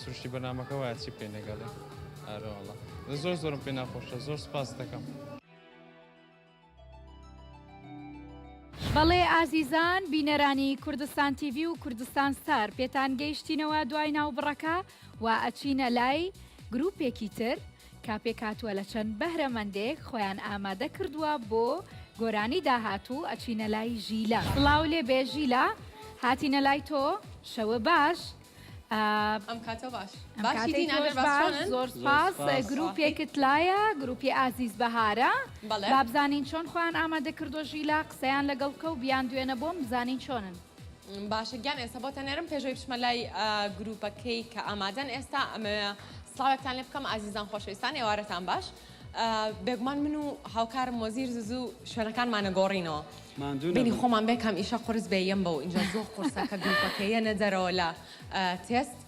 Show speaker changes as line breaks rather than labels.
سروشتی بەرنامەکە وایە چی بکەین لەگەڵی ئارەوەڵا زۆر زۆرم پێ ناخۆشە زۆر سپاس دەکەم.
بەڵێ ئازیزان بینەرانی کوردستان تیڤی و کوردستان ستار پێتان گەیشتینەوە دوای ناوبڕەکە و ئەچینە لای گروپێکی تر کە پێکهاتووە لە چەند بەهرەمەندێک خۆیان ئامادە کردووە بۆ گۆرانی داهاتوو ئەچینە لای ژیلە. سڵاو لێ بێ ژیلە هاتینە لای تۆ شەوە باش.
ئەم کاتە باش.
ئەم کاتەی تۆش باش زۆر سپاس گروپێکت لایە گروپی ئازیز بەهارە با بزانین چۆن خۆیان ئامادە کردووە ژیلا قسەیان لەگەڵ بکە و بیان دوێنە بۆم بزانین چۆنن.
باشە گیان ئێستا بۆتە نێرم پێشەوەی بچمە لای گروپەکەی کە ئامادەن ئێستا ئەمەوێ سڵاوێکتان لێ بکەم ئازیزان خۆشەویستان ئێوارەتان باش بێگومان من و هاوکارم وەزیر زوو شوێنەکانمانە گۆڕینەوە بینی خۆمان بێ کام ئیشە قورس بێ یەم بەو اینجا زۆر قورسە کە گروپەکە یەنە دەرەوە لە تێست.